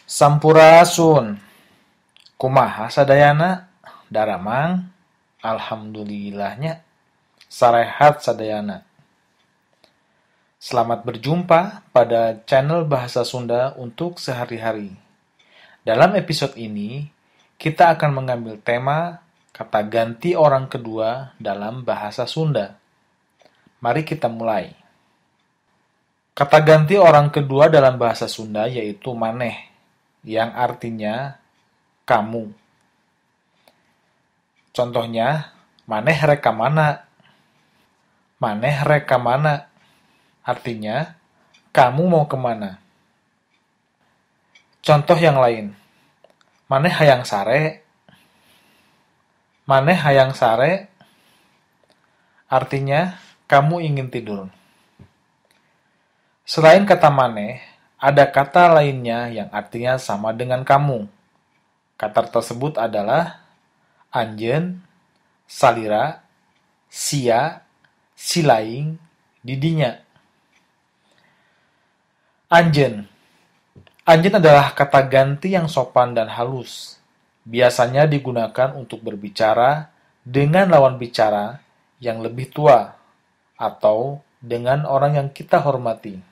Sampurasun. Kumaha sadayana? Daramang? Alhamdulillah nya. Sarehat sadayana. Selamat berjumpa pada channel Bahasa Sunda untuk sehari-hari. Dalam episode ini, kita akan mengambil tema kata ganti orang kedua dalam bahasa Sunda. Mari kita mulai. Kata ganti orang kedua dalam bahasa Sunda yaitu maneh, yang artinya kamu. Contohnya, maneh rek ka mana? Maneh rek ka mana? Artinya, kamu mau kemana? Contoh yang lain, maneh hayang sare? Maneh hayang sare? Artinya, kamu ingin tidur. Selain kata maneh, ada kata lainnya yang artinya sama dengan kamu. Kata tersebut adalah anjeun, salira, sia, silaing, didinya. Anjeun. Anjeun adalah kata ganti yang sopan dan halus. Biasanya digunakan untuk berbicara dengan lawan bicara yang lebih tua atau dengan orang yang kita hormati.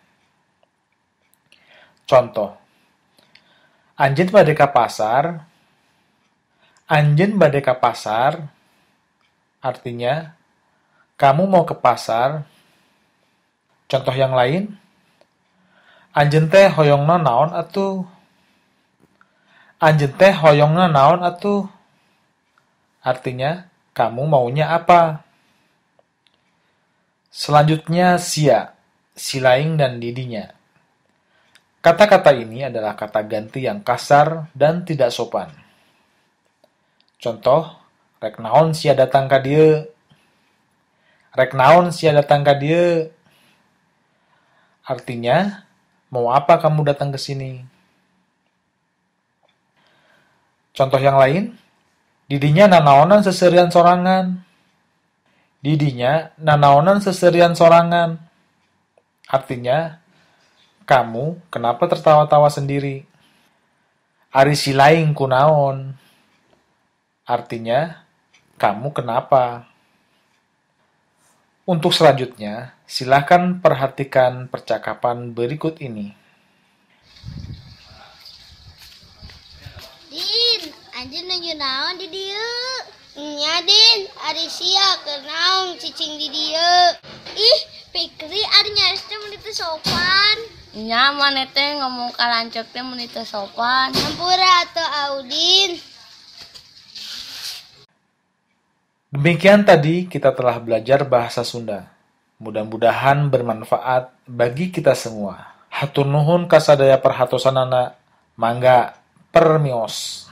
Contoh, anjeun bade ka pasar. Anjeun bade ka pasar, artinya kamu mau ke pasar. Contoh yang lain, anjeun teh hoyongna naon atuh? Anjeun teh hoyongna naon atuh? Artinya, kamu maunya apa? Selanjutnya sia, silaing dan didinya. Kata-kata ini adalah kata ganti yang kasar dan tidak sopan. Contoh, rek naon sia datang ka dieu? Rek naon sia datang ka dieu? Artinya, mau apa kamu datang ke sini? Contoh yang lain, didinya nanaonan seserian sorangan. Didinya nanaonan seserian sorangan. Artinya, kamu kenapa tertawa-tawa sendiri? Ari silaing kunaon. Artinya, kamu kenapa? Untuk selanjutnya, silahkan perhatikan percakapan berikut ini. Din, anjeun nuju naon di dieu? Nya Din, ari sia keur naon cicing di dieu? Ih, Pikri ari nyaris teh mun teu sopan. Nya maneh teh ngomong ka lanceuk teh mun teu sopan. Hampura atuh Audin. Demikian tadi kita telah belajar bahasa Sunda. Mudah-mudahan bermanfaat bagi kita semua. Hatur nuhun kasadaya perhatosanana. Mangga permios.